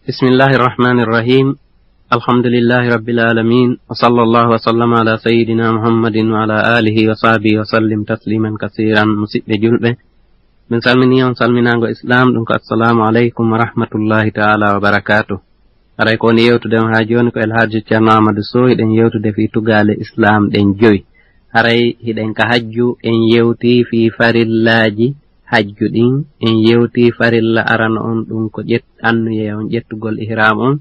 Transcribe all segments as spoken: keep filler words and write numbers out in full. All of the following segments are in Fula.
Bismillahi irrahmani irrahim. Alhamdulillahi rabbil alamin. Wa sallallahu wa sallama ala sayyidina Muhammadin wa ala alihi wa sahbihi wa sallim tasliman kasiran. Musidɓe julɓe, min salmini on salminaango Islam, ɗum ko assalamu aleykum wa rahmatullahi ta'ala wa barakatuh. Haray ko woni yewtude on haa jooni ko El Hadji Ceerno Amadou Sow, hiɗen yewtude fii tugaale Islam ɗen jowi. Haray hiɗen ka hajju, en yewtii fii farillaaji hajju ɗin, en yewtii farilla arano on, ɗum ko ƴet-, annuyee on, ƴettugol ihram on.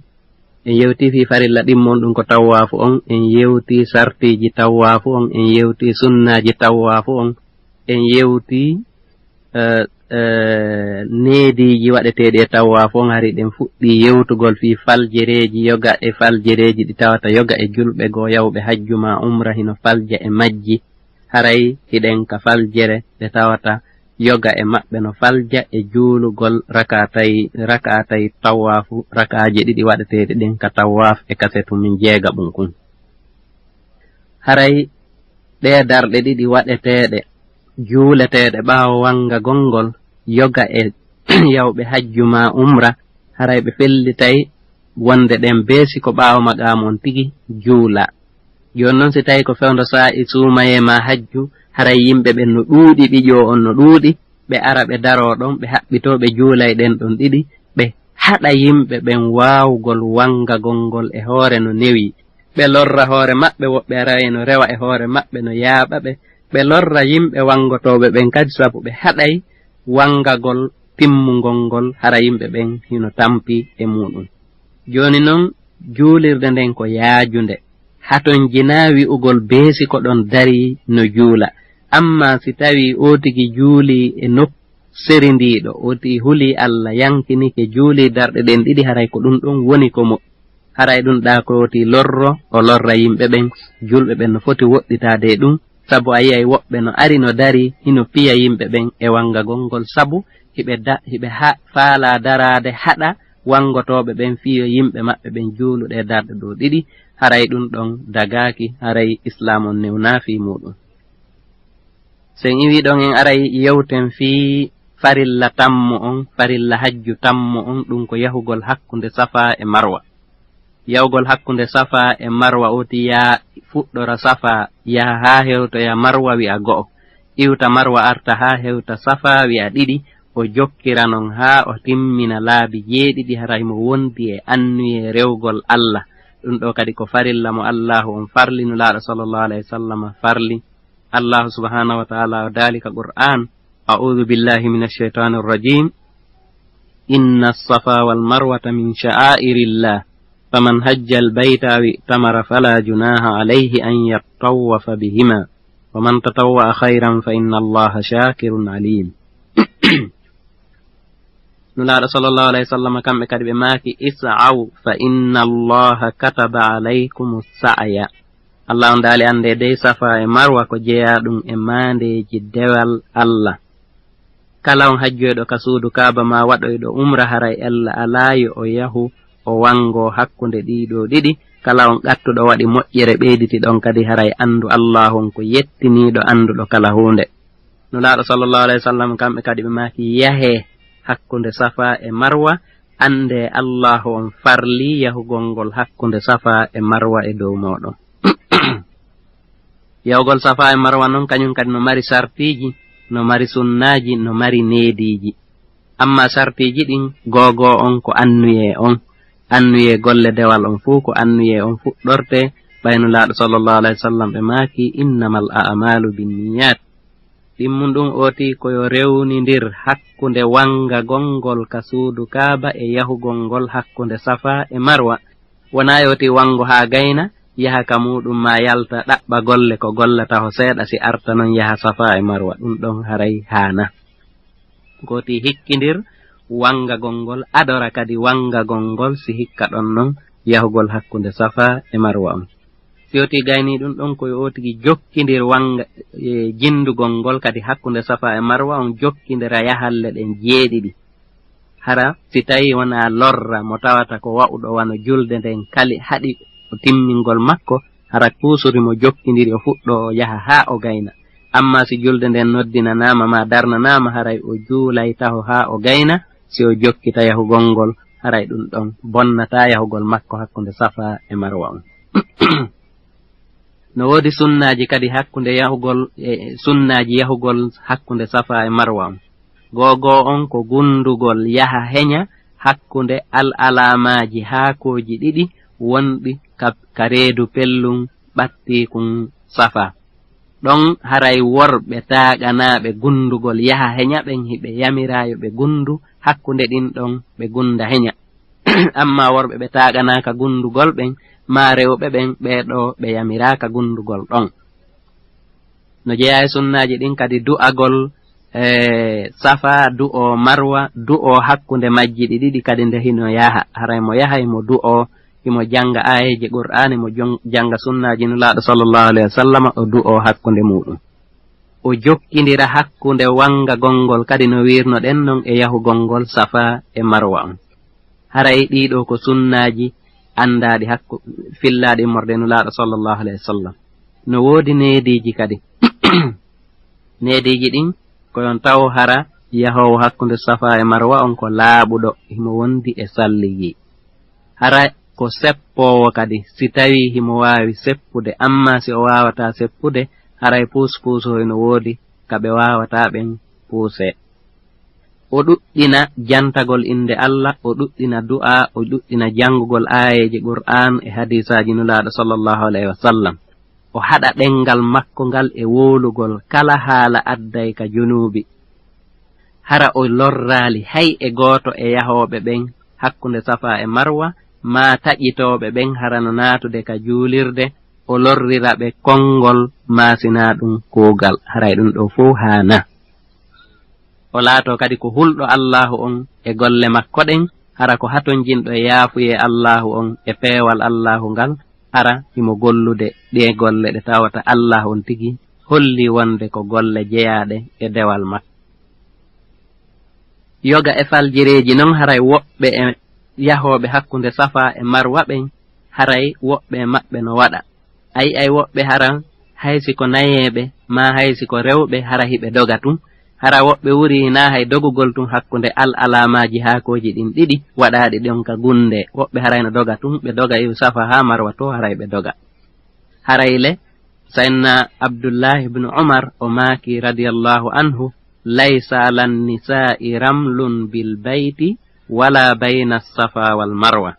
En yewtii fii farilla ɗimmo on, ɗum ko tawwaafu on. En yewtii sartiiji tawwaafu on, en yewtii sunnaaji tawwaafu on. En yewtii, eh, eh, neediiji waɗeteeɗi e tawwaafu on. Hari ɗen fuɗɗii yewtugol fii faljereeji yoga e faljereeji ɗi tawata yoga e julɓe goo yawɓe hajju maa umra hino falja e majji. Haray hiɗen ka faljere ɗe tawata yoga e maɓɓe no falja e juulugol rakaatay, rakaatay tawwaafu, rakaaji ɗiɗi waɗeteeɗi ɗin ka tawwaaf e kasetu min jeegaɓun kun. Haray ɗee darɗe ɗiɗi waɗeteeɗe, juuleteeɗe ɓaawo wangagol ngol yoga e yawɓe hajju maa umra, haray ɓe fellitay wonde ɗen beesi ko ɓaawo maqaamu on tigi juula. Jooni non, si tawii ko fewndo saa'i suumayee maa hajju, haray yimɓe ɓen no ɗuuɗi, ɗiƴoo on no ɗuuɗi, ɓe ara ɓe daroo ɗon, ɓe haɓɓitoo, ɓe juulay ɗen ɗon ɗiɗi, ɓe haɗa yimɓe ɓen waawugol wangagol ngol e hoore no newii. Ɓe lorra hoore maɓɓe, woɓɓe aray no rewa e hoore maɓɓe, no yaaɓa ɓe. Ɓe lorra yimɓe wangotooɓe ɓen kadi, sabu ɓe haɗay wangagol timmungol ngol, hara yimɓe ɓen hino tampi e muuɗum. Jooni non, juulirde nden ko yaajunde. Hatonjinaa wi'ugol beesi ko ɗon darii no juula. Ammaa si tawii oo tigi juulii e nokku serindiiɗo, oo tigi hulii Allah, yankinike, juulii darɗe ɗen ɗiɗi, haray ko ɗum ɗon woni ko moƴƴi. Haray ɗum ɗaa ko woti lorro, o lorra yimɓe ɓen, julɓe ɓen no foti woɗɗitaade e ɗum, sabu a yi'ay woɓɓe no ari no darii, hino piya yimɓe ɓen e wangagol ngol, sabu hiɓe da-, hiɓe ha-, faalaa daraade haɗa wangotooɓe ɓen fii yo yimɓe maɓɓe ɓen juulu ɗee darɗe ɗoo ɗiɗi, haray ɗum ɗon dagaaki, haray Islaam on newnaa fii muuɗum. Si en iwii ɗon, en aray yewten fii farilla tammo on, farilla hajju tammo on, ɗum ko yahugol hakkunde Safaa e Marwa. Yahugol hakkunde Safaa e Marwa, oo ti yaa fuɗɗora Safaa, yaha haa hewtoya Marwa, wi'a go'o. Iwta Marwa, arta haa hewta Safaa, wi'a ɗiɗi, o jokkira non haa o timmina laabi jeeɗiɗi, haray mo wondi e annuyee rewgol Allah. Ɗum ɗoo kadi ko farilla mo Allaahu on farli, Nulaaɗo sallallahu alayhi wa sallam farli. Allaahu subhaanahu wa ta'aalaa o daali ka Qur'aan, أعوذ بالله من الشيطان الرجيم. إن الصفا والمروة من شعائر الله، فمن حج البيت أو اعتمر فلا جناح عليه أن يطوف بهما، ومن تطوع خيرا فإن الله شاكر عليم. Nulaaɗo sallallahu alayhi wa sallam, kamɓe kadi ɓe maaki, اسعوا فإن الله كتب عليكم السعي. Allah on daali, anndee dey, Safaa e Marwa ko jeyaaɗum e maandeeji dewal Allah. Kala on hajjoyɗo ka suudu Kaaba maa waɗoyɗo umra, haray ella alaa yo o yahu o wangoo hakkunde ɗii ɗoo ɗiɗi. Kala on qattuɗo waɗi moƴƴere ɓeyditi ɗon kadi, haray anndu Allaahu on ko yettiniiɗo, annduɗo kala huunde. Nulaaɗo sallallahu alayhi wa sallam, kamɓe kadi ɓe maaki, yahee hakkunde Safaa e Marwa, anndee Allaahu on farlii yahugol ngol hakkunde Safaa e Marwa e dow mooɗon. Yahugol Safaa e Marwa non, kañum kadi no mari sartiiji, no mari sunnaaji, no mari neediiji. Ammaa sartiiji ɗin, googoo on ko annuyee on. Annuyee golle dewal on fuu, ko annuyee on fuɗɗortee. Ɓay Nulaaɗo sallallahu alayhi wa sallam ɓe maaki, إنما الأعمال بالنيات. Ɗimmun ɗum ooti ko yo rewnindir hakkunde wangagol ngol ka suudu Kaaba e yahugol ngol hakkunde Safaa e Marwa. Wonaa yo ti wango haa gayna, yaha ka muuɗum maa yalta, ɗaɓɓa golle ko gollata ho seeɗa, si arta non yaha Safaa e Marwa. Ɗum ɗon haray haana. Ko ti hikkindir wangagol ngol, adora kadi wangagol ngol, si hikka ɗon non yahugol hakkunde Safaa e Marwa on. Si o ti gayni ɗum ɗon, ko yo o tigi jokkindir wanga, e, jindugol ngol kadi hakkunde Safaa e Marwa on, jokkindira yahalle ɗen jeeɗiɗi. Hara si tawii wonaa lorra mo tawata ko wa'uɗo wano julde nden kali haɗi o timmingol makko, hara kuusuri mo jokkindiri o fuɗɗoo o yaha haa o gayna. Ammaa si julde nden noddinanaama maa darnanaama, haray o juulay taho haa o gayna, si o jokkita yahugol ngol haray ɗum ɗon bonnataa yahugol makko hakkunde Safa e Marwa on. No woodi sunnaaji kadi hakkunde yahugol, e sunnaaji yahugol hakkunde Safa e Marwa on. Googoo on ko gundugol yaha heña hakkunde al alaamaaji haakooji ɗiɗi wonɗi ka, ka reedu pellun ɓattiikun Safa. Ɗon haray worɓe taaganaaɓe gundugol yaha heña ɓen hiɓe yamiraa yo ɓe gundu hakkunde ɗin ɗon ɓe gunda heña. Amma worɓe ɓe taaganaa ka gundugol ɓen, maa rewɓe ɓen, ɓee ɗoo ɓe yamiraa ka gundugol ɗon. No jeyaa e sunnaaji ɗin kadi du'agol, e, Safa, du'oo Marwa, du'oo hakkunde majji ɗi ɗiɗi kadi nde hino yaha. Haray mo yahay mo du'oo, himo janga aayeeje Qur'aani, mo jon-, janga sunnaaji Nulaaɗo sallallahu alayhi wa sallam, o du'oo hakkunde muuɗum. O jokkindira hakkunde wangagol ngol kadi no wiirnoɗen non e yahugol ngol Safa e Marwa on. Haray ɗii ɗoo ko sunnaaji anndaaɗi hakku-, fillaaɗi immorde Nulaaɗo sallallahu alayhi wa sallam. No woodi neediiji kadi. Neediiji ɗin ko yon taw hara yahoowo hakkunde Safa e Marwa on ko laaɓuɗo, himo wondi e salligi. Hara ko seppoowo kadi, si tawii himo waawi seppude, amma si o waawataa seppude, haray puus-puusoo hino woodi ka ɓe waawataa ɓen puusee. O ɗuɗɗina jantagol innde Alla, o ɗuɗɗina du'aa, o ɗuɗɗina janngugol aayeeje Qur'aan e hadiisaaji Nulaaɗo sallallahu alayhi wa sallam. O haɗa ɗenngal makko ngal e wowlugol kala haala adday ka junuubi. Hara o lorraali hay e gooto e yahooɓe ɓen hakkunde Safa e Marwa, maa taƴitooɓe ɓen hara no naatude ka juulirde, o lorrira ɓe konngol maa si naa ɗum kuugal. Haray ɗum ɗoo fow haanaa. O laatoo kadi ko hulɗo Allaahu on e golle makko ɗen, hara ko hatonjinɗo e yaafuyee Allaahu on e peewal Allaahu ngal, hara himo gollude ɗee golle ɗe tawata Allaahu on tigi hollii wonde ko golle jeyaaɗe e dewal makko. Yoga e faljireeji non, haray woɓɓe e yahooɓe hakkunde Safa e Marwa ɓen, haray woɓɓe e maɓɓe no waɗa. Ay, ay woɓɓe hara hay si ko nayeeɓe, maa hay si ko rewɓe, hara hiɓe doga tun. Hara woɓɓe wuri hinaa hay dogugol tun hakkunde al alaamaaji haakooji ɗin ɗiɗi waɗaaɗi ɗon ka gunde. Woɓɓe haray no doga tun, ɓe doga iw Safa haa Marwa to, haray ɓe doga. Haray le, Sayyidina Abdullahi ibn Umar o maaki radiyallahu anhu, "Laysa alan nisaa'i ramlun bil bayti wala bayna Safa wal Marwa."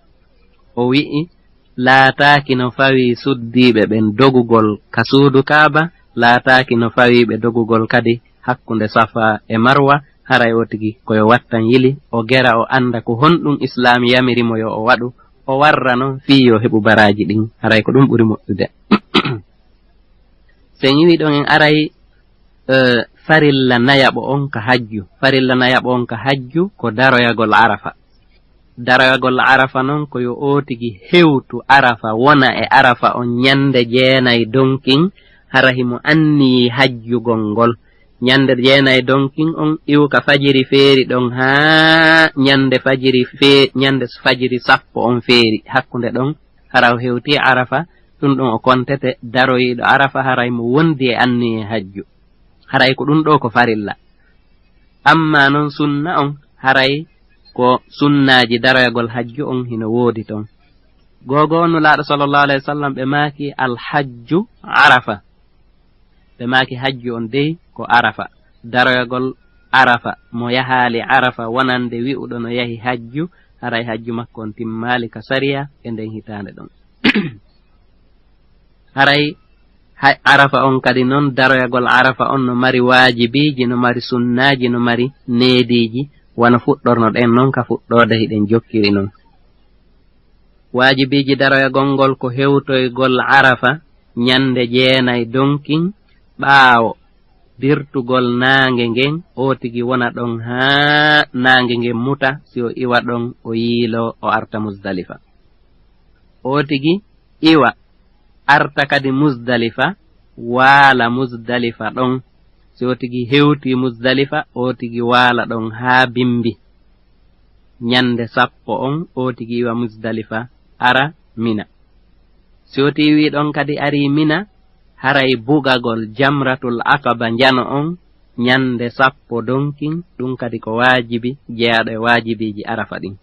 O wi'i, laataaki no fawii suddiiɓe ɓen dogugol ka suudu Kaaba, laataaki no fawii ɓe dogugol kadi hakkunde Safa e Marwa, haray o tigi ko yo wattan yili, o gera, o annda ko honɗum Islaam yamiri mo yo o waɗu, o warra non fii yo heɓu baraaji ɗin, haray ko ɗum ɓuri moƴƴude. Si en iwii ɗon, en aray, eh, farilla nayaɓo on ka hajju. Farilla nayaɓo on ka hajju ko daroyagol Arafa. Daroyagol Arafa non ko yo oo tigi hewtu Arafa, wona e Arafa on ñande jeenay donkin, hara himo anniyii hajjugol ngol. Ñande jeenay donkin on, iwu ka fajiri feeri ɗon haa ñande fajiri fee-, ñande fajiri sappo on feeri. Hakkunde ɗon, hara o hewtii Arafa, ɗum ɗon o kontete daroyiiɗo Arafa, haray mo wondi e anniyee hajju. Haray ko ɗum ɗoo ko farilla. Amma non sunna on, haray ko sunnaaji daroyagol hajju on hino woodi ton. Googo on Nulaaɗo sallallahu alayhi wa sallam ɓe maaki, "Al hajju Arafa." Ɓe maaki, "Hajju on dey ko Arafa." Daroyagol Arafa, mo yahaali Arafa wonande wi'uɗo no yahi hajju, haray hajju makko on timmaali ka sariya e nden hitaande ɗon. Haray hay Arafa on kadi non, daroyagol Arafa on no mari waajibiiji, no mari sunnaaji, no mari neediiji, wano fuɗɗornoɗen non ka fuɗɗoode hiɗen jokkiri non. Waajibiiji daroyagol ngol ko hewtoygol Arafa ñande jeenay donkin ɓaawo dirtugol naange ngen, oo tigi wona ɗon haa naange ngen muta, si o iwa ɗon o yiiloo o arta Muzdalifa. Oo tigi iwa, arta kadi Muzdalifa, waala Muzdalifa ɗon. Si oo tigi hewtii Muzdalifa, oo tigi waala ɗon haa bimbi. Ñande sappo on, oo tigi iwa Muzdalifa, ara Mina. Si oo tigi iwii ɗon kadi arii Mina, haray bugagol Jamratul Aqaba njano on, ñande sappo donkin, ɗum kadi ko waajibi, jeyaaɗo e waajibiiji Arafa ɗin.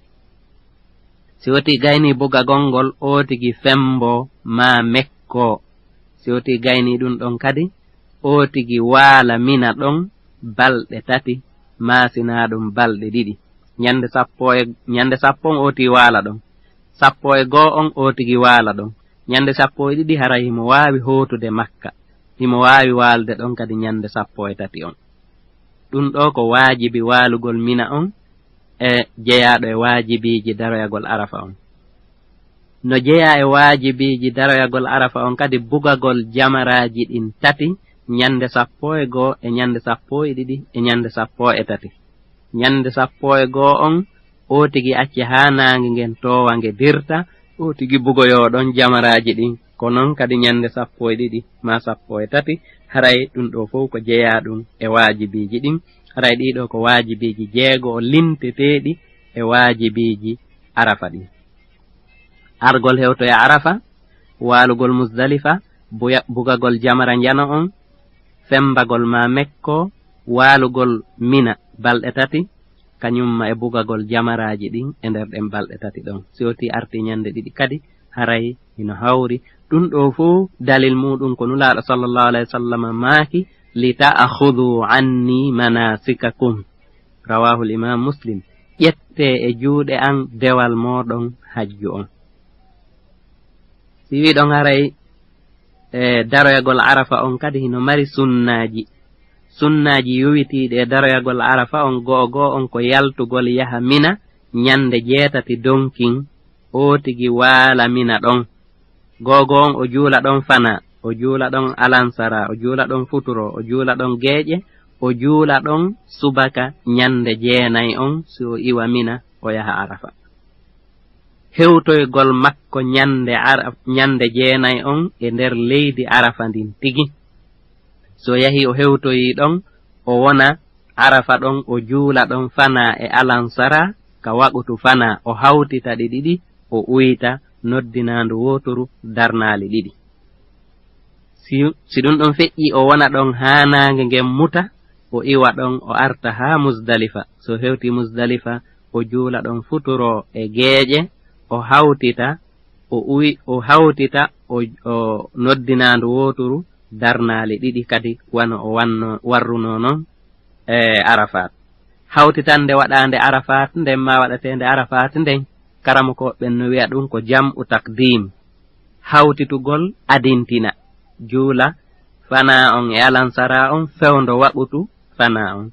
Si woti gayni bugagol ngol, ootigi fembo maa mekko. Si woti gayni ɗum ɗon kadi, ootigi waala Mina ɗon balɗe tati, maa sinaa ɗum balɗe ɗiɗi. Ñande sappo e, ñande sappo on ooti waala ɗon. Sappo e goo on ootigi waala ɗon. Ñande sappo e ɗiɗi haray himo waawi hootude Makka. Himo waawi waalde ɗon kadi ñande sappo e tati on. Ɗum ɗoo ko waajibi waalugol Mina on e jeyaaɗo e waajibiiji daroyagol Arafa on. No jeyaa e waajibiiji daroyagol Arafa on kadi bugagol jamaraaji ɗin tati, ñande sappo e goo e ñande sappo e ɗiɗi e ñande sappo e tati. Ñande sappo e goo on, ootigi acce haa naange ngen toowa nge dirta, ootigi bugoyoo ɗon jamaraaji ɗin. Ko non kadi ñande sappo e ɗiɗi maa sappo e tati, haray ɗum ɗoo fow ko jeyaa ɗum e waajibiiji ɗin. Haray ɗii ɗoo ko waajibiiji jeego'o linteteeɗi e waajibiiji Arafa ɗin. Argol hewtoya Arafa, waalugol Musdalifa, buya-, bugagol jamara njano on, fembagol maa mekko, waalugol Mina balɗe tati, kañumma e bugagol jamaraaji ɗin e nder ɗen balɗe tati ɗon. Si woti arti ñande ɗiɗi kadi, haray hino hawri. Ɗum ɗoo fow dalil muuɗum ko Nulaaɗo sallallahu alayhi wa sallam maaki, "Li ta'khudhu anni manasikakum." Rawahul Imam Muslim. Ƴettee e juuɗe an dewal mooɗon hajju on. Si wiɗon haray, e, daroyagol Arafa on kadi hino mari sunnaaji. Sunnaaji yowitiiɗi e daroyagol Arafa on, go'o go'o on ko yaltugol yaha Mina ñande jeetati donkin, ootigi waala Mina ɗon. Go'o go'o on o juula ɗon fanaa, o juula ɗon alansara, o juula ɗon futuro, o juula ɗon geeƴe, o juula ɗon subaka ñande jeenay on, si o iwa Mina, o yaha Arafa. Hewtoygol makko ñande Ara-, ñande jeenay on e nder leydi Arafa ndin tigi. So yahii o hewtoyii ɗon, o wona Arafa ɗon, o juula ɗon fanaa e alansara ka waqutu fanaa, o hawtita ɗi ɗiɗi, o uyta noddinaandu wooturu darnaali ɗiɗi. Si, si ɗum ɗon feƴƴii, o wona ɗon haa naange ngen muta, o iwa ɗon, o arta haa Musdalifa. So hewtii Musdalifa, o juula ɗon futuro e geeƴe, o hawtita, o uy-, o hawtita, o, o noddinaandu wooturu darnaali ɗiɗi kadi, wano o wanno, warrunoo non e Arafaat. Hawtitannde waɗaande Arafaat nden, maa waɗeteende Arafaat nden, karamokooɓe ɓen no wi'a ɗum ko jam'u takdim. Hawtitugol adintina, juula fanaa on e alansara on fewndo waqutu fanaa on.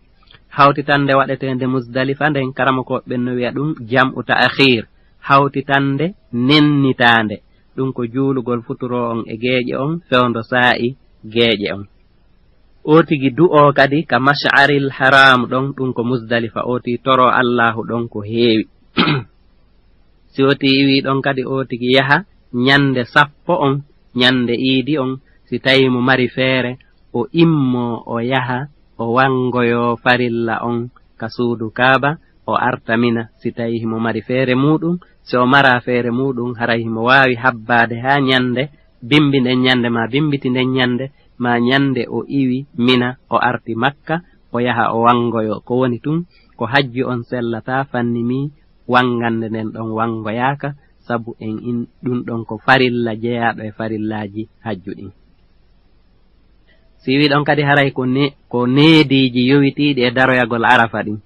Hawtitannde waɗeteende Musdalifa nden, karamokooɓe ɓen no wi'a ɗum jam'u ta'khir, hawtitannde nennitaande. Ɗum ko juulugol futuro on e geeƴe on fewndo saa'i geeƴe on. O tigi du'oo kadi ka Mash'aril Haram ɗon, ɗum ko Musdalifa, o tigi toroo Allaahu ɗon ko heewi. Si o tigi iwii ɗon kadi, o tigi yaha ñande sappo on, ñande iidi on, si tawii mo mari feere, o immoo o yaha, o wanngoyoo farilla on ka suudu Kaaba, o arta Mina, si tawii himo mari feere muuɗum. Si o maraa feere muuɗum, haray himo waawi habbaade haa ñande, bimbi nden ñande, maa bimbiti nden ñande, maa ñande o iwi Mina, o arti Makka, o yaha o wanngoyoo. Ko woni tun, ko hajju on sellataa fanni mi, wanngande nden ɗon wanngoyaaka, sabu en in, ɗum ɗon ko farilla jeyaaɗo e farillaaji hajju ɗin. Si wiɗon kadi haray ko ne-, ko neediiji yowitiiɗi e daroyagol Arafa ɗin.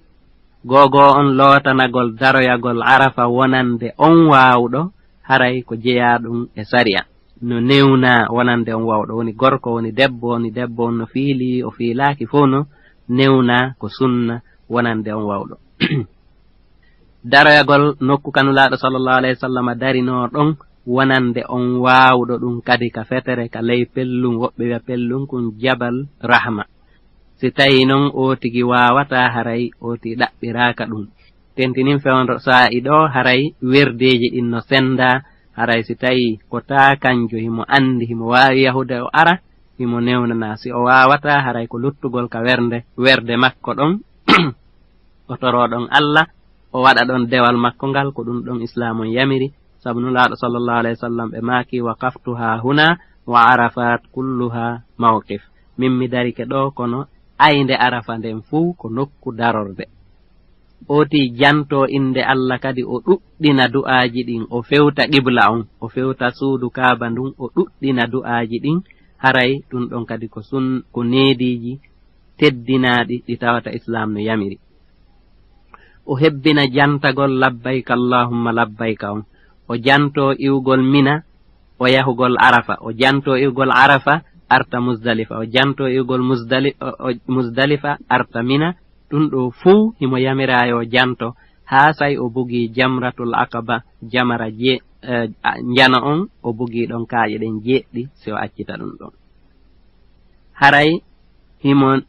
Gogo on lootanagol daroyagol Arafa wonande on waawɗo, haray ko jeyaaɗum e sariya. No newnaa wonande on waawɗo, woni gorko, woni debbo, woni debbo on no fiili, o fiilaaki fof no newnaa, ko sunna wonande on waawɗo. Daroyagol nokku ka Nulaaɗo sallallahu alayhi wa sallam darinoo ɗon, wonande on waawɗo ɗum kadi ka fetere, ka ley pellum, woɓɓe wi'a pellum kun Jabal Rahma. Si tawii non o tigi waawataa, haray o tigi ɗaɓɓiraaka ɗum. Tentinin fewndo saa'i ɗo, haray werdeeji ɗin no senndaa, haray si tawii ko taa kanjo himo anndi, himo waawi yahude o ara, himo newnanaa. Si o waawataa, haray ko luttugol ka wernde, werde makko ɗon, o toroo ɗon Allah, o waɗa ɗon dewal makko ngal, ko ɗum ɗon Islaam on yamiri, sabu Nulaaɗo sallallahu alayhi wa sallam ɓe maaki, "Waqaftu haa huna wa Arafat kulluha mawqif." Min mi darike ɗo, kono aynde Arafa nden fuu ko nokku darorde. Ooti janto innde Allah kadi, o ɗuɗɗina du'aaji ɗin, o fewta qibla on, o fewta suudu Kaaba ndun, o ɗuɗɗina du'aaji ɗin. Haray ɗun ɗon kadi ko sun-, ko neediiji teddinaaɗi ɗi tawata Islaam no yamiri. O hebbina jantagol "Labbayka Allahumma labbayka" on. O janto iwgol Mina, o yahugol Arafa. O janto iwgol Arafa, arta Muzdalifa. O janto iwgol Muzdali-, o, o, Muzdalifa, arta Mina. Ɗun ɗoo fow himo yamiraa yo janto, haa say o bugii Jamratul Aqaba, jamara je-, eh, a-, njano on, o bugii ɗon kaaƴe ɗen jeeɗiɗi, si o accita ɗun ɗon. Haray himo n-,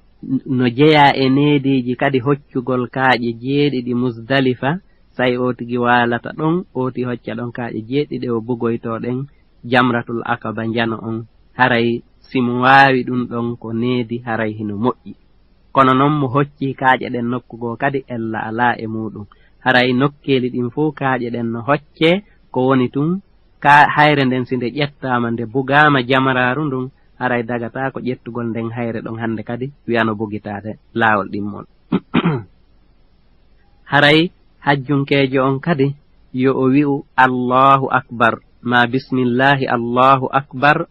no jeyaa e neediiji kadi hoccugol kaaƴe jeeɗiɗi Muzdalifa, say o tigi waalata ɗon, o ti hocca ɗon kaaƴe jeeɗiɗi ɗe o bugoytoo ɗen Jamratul Aqaba njano on. Haray si mo waawi ɗun ɗon ko needi, haray hino moƴƴi. Kono non mo hoccii kaaƴe ɗen nokku goo kadi, ella alaa e muuɗun. Haray nokkeeli ɗin fow kaaƴe ɗen no hoccee, ko woni tun, ka hayre nden si nde ƴettaama, nde bugaama jamaraaru ndun, haray dagataako ƴettugol nden hayre ɗon hande kadi, wi'a no bugitaade laawol ɗimmol. Haray hajjunkeejo on kadi, yo o wi'u "Allahu Akbar," maa "Bismillahi, Allahu Akbar,"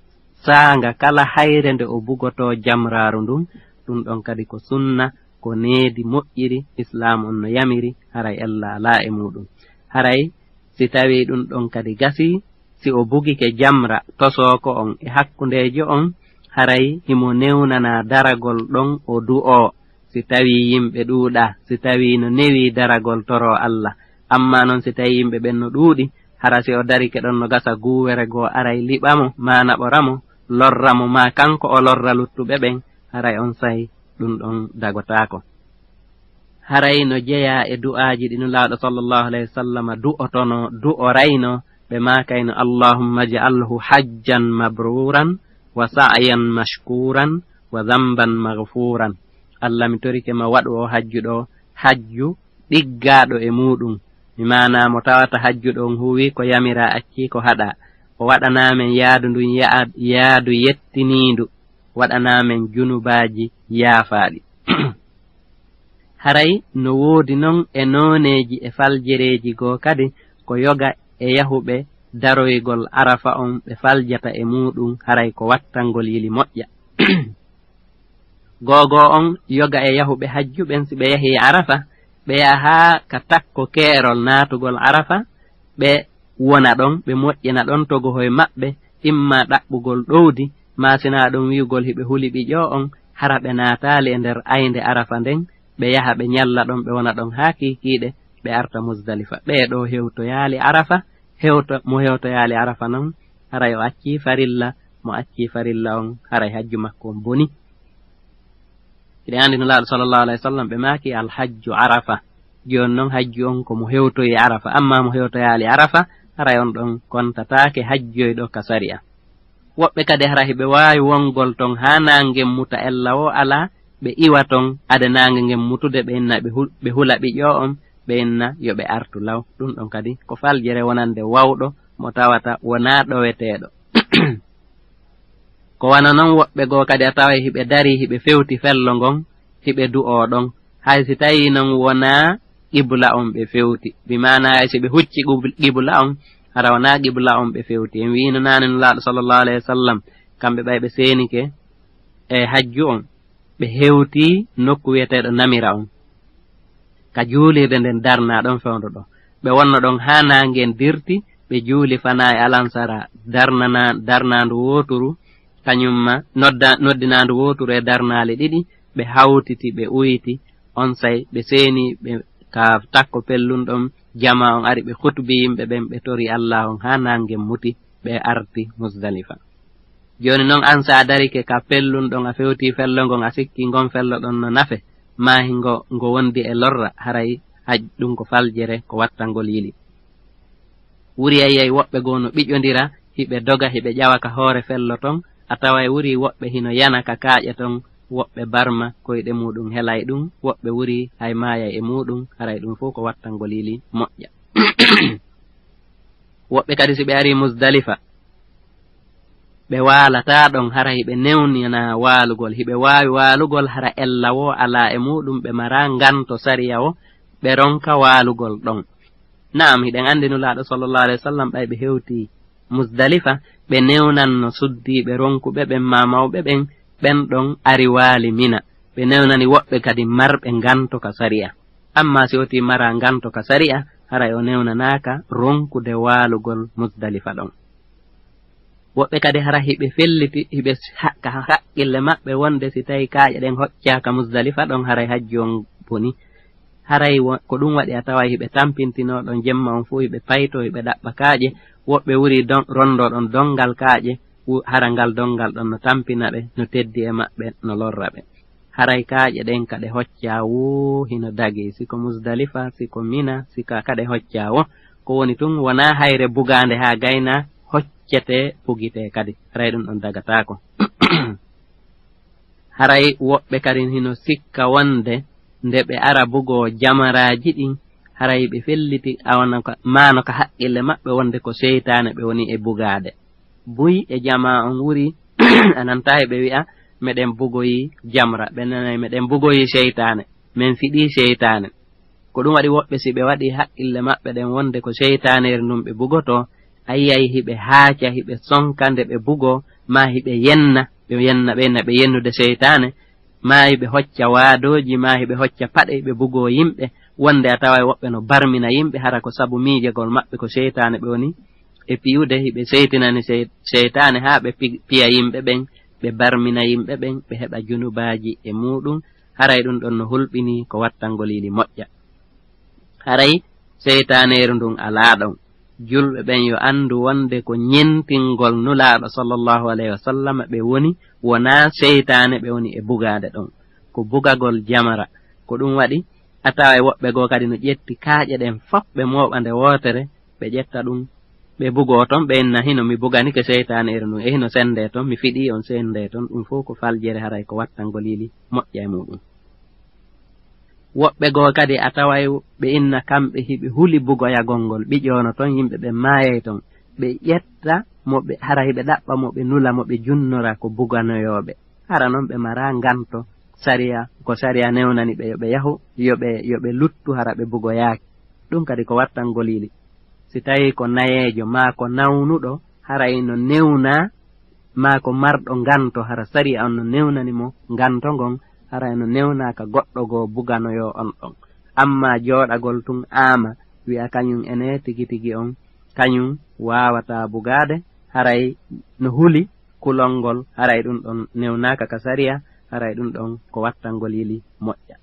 saanga kala hayre nde o bugotoo jamraaru ndun. Ɗun ɗon kadi ko sunna, ko needi moƴƴiri, Islaam on no yamiri, haray ella alaa e muuɗun. Haray si tawii ɗun ɗon kadi gasii, si o bugike jamra tosooko on e hakkundeejo on, haray himo newnanaa daragol ɗon o du'oo. Si tawii yimɓe ɗuuɗaa, si tawii no newii daragol toroo Allah. Ammaa non si tawii yimɓe ɓen no ɗuuɗi, hara si o darike ɗon no gasa guuwere goo aray liɓa mo, maa naɓora mo, lorra mo, maa kanko o lorra luttuɓe ɓen, haray on say ɗun ɗon dagotaako. Haray no jeyaa e du'aaji ɗi Nulaaɗo sallallahu alayhi wa sallam du'otonoo, du'oraynoo, ɓe maakayno: "Allahumma ij'alhu hajjan mabruuran wa sa'yan mashkuuran wa dhanban maghfuuran." Allah, mi torike ma, waɗu oo hajju ɗoo hajju ɗiggaaɗo e muuɗun. Mi maanaa mo tawata hajju ɗon huuwii ko yamiraa, accii ko haɗaa. O waɗanaa men yaadu ndun ya'a-, yaadu yettiniindu. Waɗanaa men junubaaji yaafaaɗi. Haray no woodi non e nooneeji e faljereeji goo kadi ko yoga e yahuɓe daroygol Arafa on ɓe faljata e muuɗun, haray ko wattangol yili moƴƴa. Googoo on yoga e yahuɓe hajju ɓen, si ɓe yahii Arafa, ɓe yaha haa ka takko keerol naatugol Arafa, ɓe wona ɗon, ɓe moƴƴina ɗon togohoy maɓɓe, imma ɗaɓɓugol ɗowdi, maa si naa ɗon wi'ugol hiɓe huli ɓiƴoo on, hara ɓe naataali e nder aynde Arafa nden, ɓe yaha ɓe ñalla ɗon, ɓe wona ɗon haa kiikiiɗe, ɓe arta Muzdalifa. Ɓee ɗoo hewtoyaali Arafa, hewto, mo hewtoyaali Arafa non, haray o accii farilla, mo accii farilla on, haray hajju makko on boni. Hiɗen anndi Nulaaɗo sallallahu alayhi wa sallam ɓe maaki: "Al hajju Arafa." Jooni non hajju on ko mo hewtoyi Arafa, amma mo hewtoyaali Arafa, haray on ɗon kontataake hajjoyɗo ka sariya. Woɓɓe kadi hara hiɓe waawi wongol ton haa naange muta ella woo alaa, ɓe iwa ton ade naange ngen mutude, ɓe inna ɓe hu-, ɓe hula ɓiƴoo on, ɓe inna yo ɓe artu law. Ɗun ɗon kadi ko faljere wonande wawɗo mo tawata wonaa ɗoweteeɗo. Ko wano non woɓɓe goo kadi a taway hiɓe darii, hiɓe fewti fello ngon, hiɓe du'oo ɗon. Hay si tawii non wonaa qibla on ɓe fewti, bi maanaa hay si ɓe hucci qub-, qibla on, hara wonaa qibla on ɓe fewti. En wi'ino naane Nulaaɗo sallallahu alayhi wa sallam, kamɓe ɓay ɓe seenike e hajju on, ɓe hewti nokku wi'eteeɗo Namira on, ka juulirde nden darnaa ɗon fewndo ɗoo. Ɓe wonno ɗon haa naange ngen dirti, ɓe juuli fanaa e alansara darnana-, darnaandu wooturu, kañum ma nodda-, noddinaandu wooturu e darnaali ɗiɗi, ɓe hawtiti, ɓe uyti, onsay ɓe seeni, ɓe ka takko pellun ɗon, jamaa on ari, ɓe hutubi yimɓe ɓen, ɓe tori Allah on haa naange ngen muti, ɓe arti Muzdalifa. Jooni non, an, si a darike ka pellun ɗon, a fewtii fello ngon, a sikki ngon fello ɗon no nafe, maa hingo ngo wondi e lorra, haray haj-, ɗun ko faljere, ko wattangol yili. Wuri a yi'ay woɓɓe goo no ɓiƴondira, hiɓe doga, hiɓe ƴawa ka hoore fello ton, a taway wuri woɓɓe hino yana ka kaaƴe ton, woɓɓe barma, koyɗe muuɗun helay ɗun, woɓɓe wuri hay maayay e muuɗun, haray ɗun fow ko wattangol yili moƴƴa. Woɓɓe kadi, si ɓe arii Muzdalifa, ɓe waalataa ɗon, hara hiɓe newnina waalugol, hiɓe waawi waalugol, hara ella woo alaa e muuɗun, ɓe maraa nganto sariya woo, ɓe ronka waalugol ɗon. Naam, hiɗen anndi Nulaaɗo sallallahu alayhi wa sallam, ɓay ɓe hewtii Musdalifa, ɓe newnanno suddiiɓe ronkuɓe ɓen maa mawɓe ɓen, ɓen ɗon ari waali Mina. Ɓe newnani woɓɓe kadi marɓe nganto ka sariya. Ammaa si wotii maraa nganto ka sariya, haray o newnanaaka ronkude waalugol Musdalifa ɗon. Woɓɓe kadi hara hiɓe felliti, hiɓe ha-, ka haqqille maɓɓe wonde si tawii kaaƴe ɗen hoccaaka Musdalifa ɗon, haray hajju on boni. Haray wo-, ko ɗum waɗi a taway hiɓe tampintinoo ɗon jemma on fuu, hiɓe paytoo, hiɓe ɗaɓɓa kaaƴe. Woɓɓe wuri don-, rondoo ɗon donngal kaaƴe, wu-, hara ngal donngal ɗon no tampina ɓe, no teddi e maɓɓe, no lorra ɓe. Haray kaaƴe ɗen ka ɗe hoccaa woo hino dagii, si ko Musdalifa, si ko Mina, si ka, ka ɗe hoccaa woo. Ko woni tun, wonaa hayre bugaande haa gaynaa hoccetee, bugitee kadi. Haray ɗum ɗon dagataako. Haray woɓɓe kadi hino sikka wonde nde ɓe ara bugoo jamaraaji ɗin, haray ɓe felliti awa no ka, maa no ka haqqille maɓɓe wonde ko seytaane ɓe woni e bugaade. Buy e jamaa on wuri, a nanta e ɓe wi'a, "Meɗen bugoyi jamra." Ɓe nanay, "Meɗen bugoyi seytaane. Men fiɗii seytaane." Ko ɗum waɗi woɓɓe, si ɓe waɗii haqqille maɓɓe ɗen wonde ko seytaaneeri ndun ɓe bugotoo, a yi'ay hiɓe haaca, hiɓe sonka nde ɓe bugoo, maa hiɓe yenna, ɓe yenna, ɓe yenna ɓe yennude seytaane, maa hiɓe hocca waadooji, maa hiɓe hocca paɗe, hiɓe bugoo yimɓe, wonde a taway woɓɓe no barmina yimɓe, hara ko sabu miijagol maɓɓe ko seytaane ɓe woni e piyude, hiɓe seytinani sey-, seytaane haa ɓe pi-, piya yimɓe ɓen, ɓe barmina yimɓe ɓen, ɓe heɓa junubaaji e muuɗum, haray ɗum ɗon no hulɓinii ko wattangol yili moƴƴa. Haray seytaaneeru ndun alaa ɗon. Julɓe ɓen yo anndu wonde ko ñentingol Nulaaɗo sallallahu alayhi wa sallam ɓe woni, wonaa seytaane ɓe woni e bugaade ɗon. Ko bugagol jamara. Ko ɗum waɗi, a taway woɓɓe goo kadi no ƴetti kaaƴe ɗen fof, ɓe mooɓa nde wootere, ɓe ƴetta ɗum, ɓe bugoo ton, ɓe inna, "Hino mi buganike seytaaneeru ndun, e hino senndee ton, mi fiɗii on senndee ton." Ɗum fof ko faljere, haray ko wattangol yili moƴƴa e muuɗum. Woɓɓe goo kadi a taway ɓe inna kamɓe hiɓe huli bugoyagol ngol, ɓiƴoono ton, yimɓe ɓe maayay ton. Ɓe ƴetta mo ɓe, hara hiɓe ɗaɓɓa mo ɓe nula mo ɓe junnora ko buganoyooɓe. Hara non ɓe maraa nganto sariya, ko sariya newnani ɓe yo ɓe yahu, yo ɓe, yo ɓe luttu hara ɓe bugoyaaki. Ɗum kadi ko wattangol yili. Si tawii ko nayeejo maa ko nawnuɗo, haray no newnaa maa ko marɗo nganto, hara sariya on no newnani mo nganto ngon, haray no newnaa ka goɗɗo goo buganoyoo on ɗon. Ammaa jooɗagol tun aama, wi'a kañun enee tigi tigi on, kañun waawataa bugaade, haray no huli kulol ngol, haray ɗum ɗon newnaaka ka sariya, haray ɗum ɗon ko wattangol yili moƴƴa.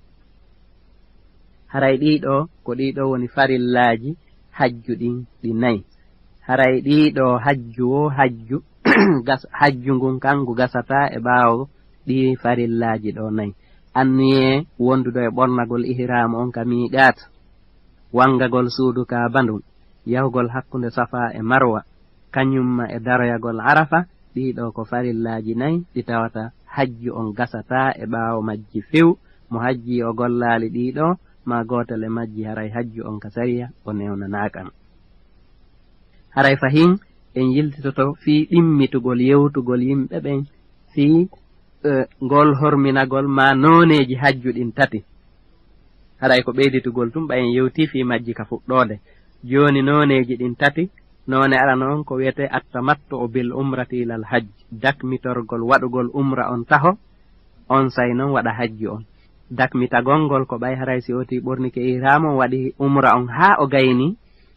Haray ɗii ɗoo, ko ɗii ɗoo woni farillaaji hajju ɗin ɗi nay. Haray ɗii ɗoo hajju woo hajju, gas-, hajju ngun kan ngu gasataa e ɓaawo ɗii farillaaji ɗoo nay. Anniyee wondude e ɓornagol ihraamu on ka miiqaat, wangagol suudu Kaaba ndun, yahugol hakkunde Safaa e Marwa, kañumma e daroyagol Arafa, ɗii ɗoo ko farillaaji nay ɗi tawata hajju on gasataa e ɓaawo majji few. Mo hajjii o gollaali ɗii ɗoo, maa gootel e majji, haray hajju on ka sariya o newnanaaka. Haray fahin en yiltitoto fii ɗimmitugol yewtugol yimɓe ɓen fii, eh, ngol horminagol maa nooneeji hajju ɗin tati. Haray ko ɓeyditugol tun, ɓay en yewtii fii majji ka fuɗɗoode. Jooni nooneeji ɗin tati, noone arano on ko wiyetee attamattu'u bil umrati ilal hajj, dakmitorgol waɗugol umra on taho, onsay non waɗa hajju on. Dakmitagol ngol ko ɓay haray si otii ɓornike ihraamu on waɗi umra on haa o gaynii,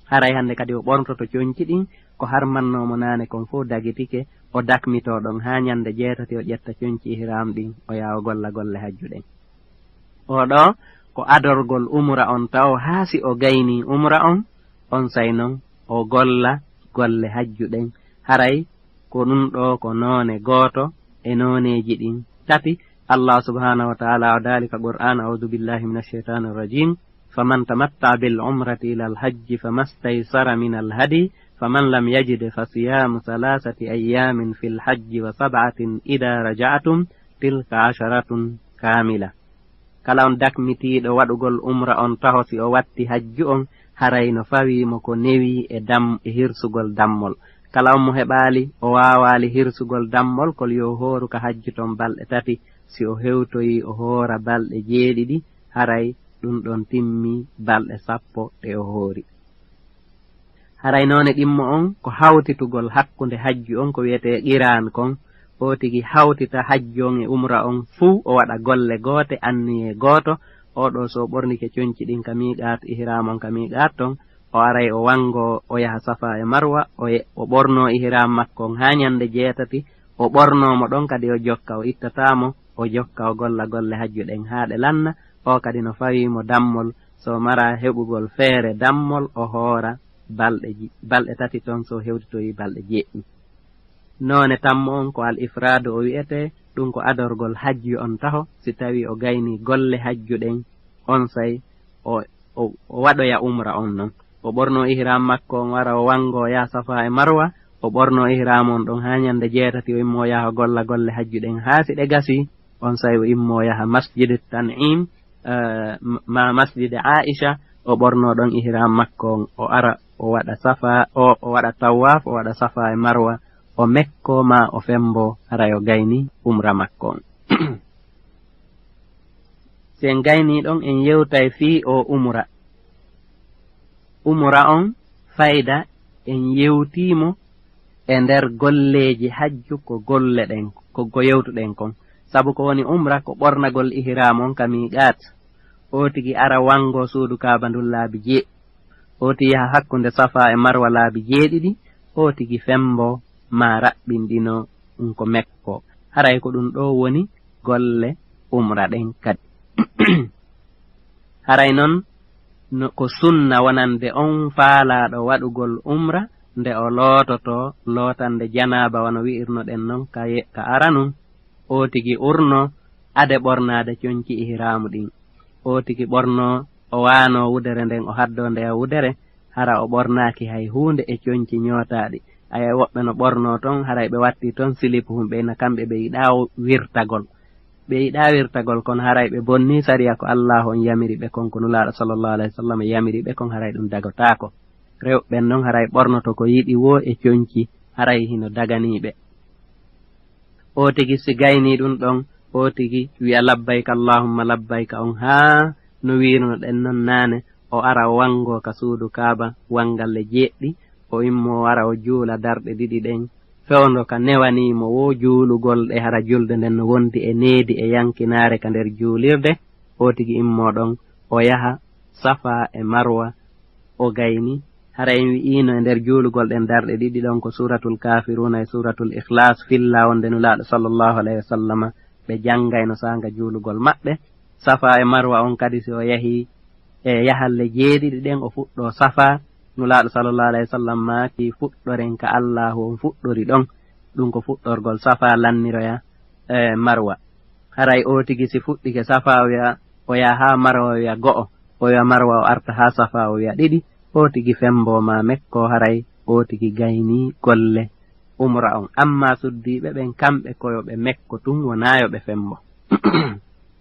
haray hande kadi o ɓornoto conci ɗin, ko harmannoo mo naane kon fow dagitike, o dakmitoo ɗon haa ñande jeetati o ƴetta conci ihram ɗin, o yaha o golla golle hajju ɗen. Oo ɗoo ko adorgol umra on taho haa si o gaynii umra on, onsay non o golla golle hajju ɗen. Haray ko ɗum ɗoo ko noone gooto e nooneeji ɗin tati. Allah subhanahu wa ta'ala o daali ka Qur'aan, "A'udhu billahi minash shaytanir rajim. Faman tamatta'a bil umrati ilal hajji famastaysara minal hadi, faman lam yajid fasiyamu thalathati ayyamin fil hajji wa sab'atin idha raja'tum, tilka asharatun kamila." Kala on dakmitiiɗo waɗugol umra on taho, si o watti hajju on, haray no fawii mo ko newii e dam-, e hirsugol dammol. Kala on mo heɓaali, o waawaali hirsugol dammol, kol yo hooru ka hajju ton balɗe tati. Si o hewtoyii o hoora balɗe jeeɗiɗi, haray ɗum ɗon timmi balɗe sappo ɗe o hoori. Haray noone ɗimmo on ko hawtitugol hakkunde hajju on ko wiyetee qiraan kon, o tigi hawtita hajju on e umra on fuu, o waɗa golle goote, anniyee gooto. Oo ɗoo, so o ɓornike conci ɗin ka miiqaat, ihraam on ka miiqaat ton, o aray o wangoo, o yaha Safaa e Marwa, o ye-, o ɓornoo ihraam makko on haa ñannde jeetati, o ɓornoo mo ɗon kadi, o jokka, o ittataa mo, o jokka, o golla golle hajju ɗen haa ɗe lanna. Oo kadi no fawii mo dammol, so o maraa heɓugol feere dammol, o hoora balɗe ji-, balɗe tati ton, so o hewtitoyii balɗe jeeɗiɗi. Noone tammo on ko al ifraadu o wi'etee, ɗum ko adorgol hajju on taho, si tawii o gaynii golle hajju ɗen, onsay o, o, o waɗoya umra on non. O ɓornoo ihraam makko on, wara o wangoo yaha Safaa e Marwa, o ɓornoo ihraam on ɗon haa ñannde jeetati, o immoo yaha o golla golle hajju ɗen haa si ɗe gasii, onsay o immoo yaha Masjidi Tan'im, eh, ma Masjidi Aisha, o ɓornoo ɗon ihraam makko on, o ara o waɗa Safaa, o, o waɗa tawaaf, o waɗa Safaa e Marwa, o mekkoo maa o femmboo, haray o gaynii umra makko on. Si en gaynii ɗon, en yewtay fii oo umra. Umra on, fayda, en yewtii mo e nder golleeji hajju ko golle ɗen, ko, ko yewtuɗen kon. Sabu ko woni umra ko ɓornagol ihraam on ka miiqaat. Oo tigi ara wangoo suudu Kaaba ndun laabi jeeɗiɗi. Oo tigi yaha hakkunde Safaa e Marwa laabi jeeɗiɗi. Oo tigi femmboo maa raɓɓinɗinoo ɗum ko mekko. Haray ko ɗum ɗoo woni golle umra ɗen kadi. Haray non no ko sunna wonande on faalaaɗo waɗugol umra nde o loototoo lootande janaaba wano wi'irnoɗen non ka ye-, ka aranun. Oo tigi urnoo ade ɓornaade conci ihraamu ɗin. Oo tigi ɓornoo, o waanoo wudere nden, o haddoo ndeya wudere, hara o ɓornaaki hay huunde e conci ñootaaɗi. Aya, woɓɓe no ɓornoo ton, haray ɓe wattii ton silipuhun, ɓe na kamɓe ɓe yiɗaa wirtagol. Ɓe yiɗaa wirtagol, kono haray ɓe bonnii sariya ko Allaahu on yamiri ɓe kon, ko Nulaaɗo sallallahu alayhi wa sallam yamiri ɓe kon, haray ɗum dagotaako. Rewɓe ɓen non haray ɓornoto ko yiɗi woo e conci, haray hino daganii ɓe. Oo tigi si gaynii ɗum ɗon, oo tigi wi'a labbayka Allahumma labbayka on haa no wiirunoɗen non naane, o ara o wangoo ka suudu Kaaba wangalle jeeɗiɗi, o immoo o ara o juula darɗe ɗiɗi ɗen, fewndo ka newanii mo woo juulugol ɗe, hara julde nden no wondi e needi e yankinaare ka nder juulirde. Oo tigi immoo ɗon, o yaha Safaa e Marwa, o gayni. Hara en wi'iino e nder juulugol ɗen darɗe ɗiɗi ɗon ko Suuratul Kaafiruuna e Suuratul Ikhlaas fillaa wonde Nulaaɗo sallallahu alayhi wa sallama ɓe janngayno saanga juulugol maɓɓe. Safaa e Marwa on kadi si o yahii e yahalle jeeɗiɗi ɗen o fuɗɗoo Safaa, Nulaaɗo sallallahu alayhi wa sallam maaki fuɗɗoren ka Allaahu on fuɗɗori ɗon. Ɗum ko fuɗɗorgol Safaa lanniroya e Marwa. Haray oo tigi si fuɗɗike Safaa o wi'a, o yaha haa Marwa o wi'a go'o, o wi'a Marwa o arta haa Safaa o wi'a ɗiɗi, oo tigi femboo maa mekkoo haray oo tigi gaynii golle umra on. Ammaa suddiiɓe ɓen kamɓe ko yo ɓe mekko tun wonaa yo ɓe fembo.